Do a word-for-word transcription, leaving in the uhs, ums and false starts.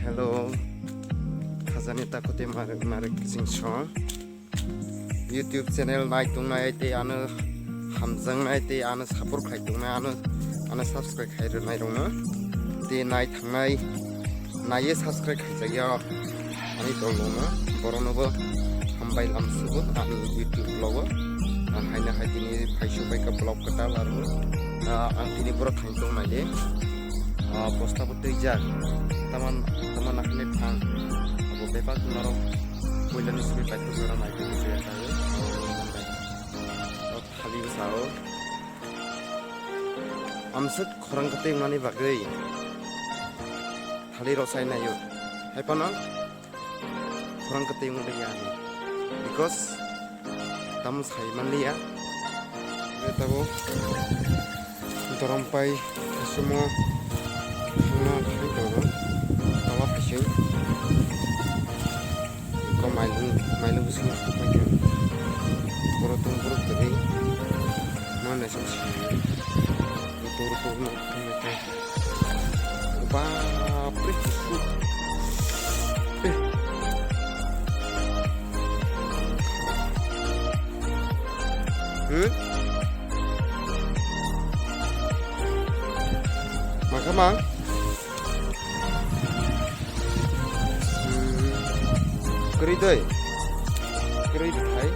Hello, khajani takhwtwi marik marik kiching song. YouTube channel nai tongnai tei ano hamjaknai tei ano support khai tongnai, ano, ano subscribe khai rwnai rokno tei nai thangnai, naiye subscribe khaijakya ani tongmungno, boroknobo hambai lamsugo ani YouTube vlog o. Ang haino hai tini phaisu paikha vlog kwtal aro, ah, ang tini borok thang tong naidi. Ah, bosta bo twijak. Taman, taman nakhani thang. Abo bebak norok puilani simi paikha jora naikhe bujiya thago. Thali bwsao. Amswk khorang kwtwi wngnani bagwi thali rosai naio. Hai phano khorang kwtwi wngwi ya ani. Because tamo sai manliya. Tabo dorom pai kusumo thangna thang tongo. Tala phaising. Ko mailung, mailung bisingo sokpai kha. Borok tong borok kwrwi. Ma naising sini. Tor tor no thangna kha. Bapre, kusu. Eh. Hmm? Makamang? Hmm. Kri doi. Kri doi.